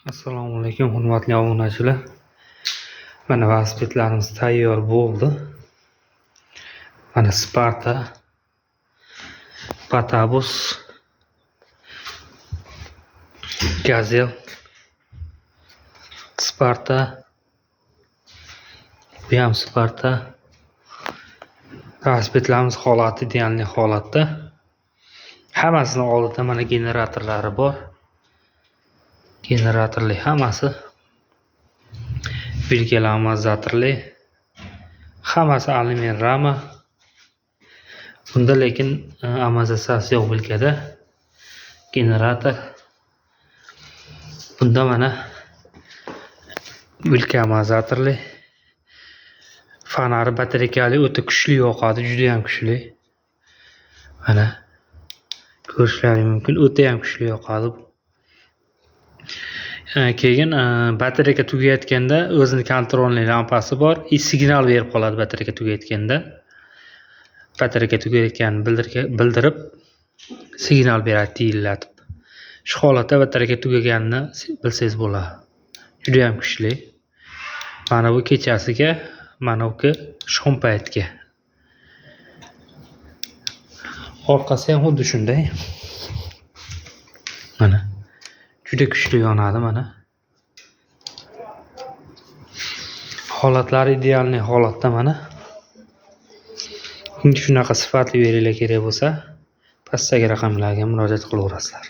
Assalomu alaykum, hurmatli obunachilar. Mana velosipedlarimiz tayyor bo'ldi. Mana Sparta, Batabus, Gazel, Sparta, bu ham Sparta. Velosipedlarimiz holati idealniy holatda. Hammasini oldida mana generatorlari bor. Generatorli hammasi. Vilkalar amortizatorli. Hammasi alyumin rama. Bunda lekin amortizatsiyasi yo'q vilkada. Generator. Bunda mana vilka amortizatorli. Fonari batareykali o'ta kuchli yoqadi, juda ham kuchli. Mana ko'rishlaring mumkin, o'ta ham kuchli yoqadi. Keyin batareyka tugayotganda o'zini kontrolniy lampasi bor и signal berib qoladi batareyka tugayotganda. Batareyka tugayotganini bildirib signal beradi tiyillatib. Shu holatda batareyka tugaganini bilsangiz bo'ladi. Juda ham kuchli. Mana bu kechasiga, mana bu shom paytga. Orqasi ham xuddi shunday. Mana juda kuchli yonadi mana. Holatlari idealniy holatda mana. Shunaqa sifatli beringlar kerak bo'lsa, pastdagi raqamlarga murojaat qilaverasizlar.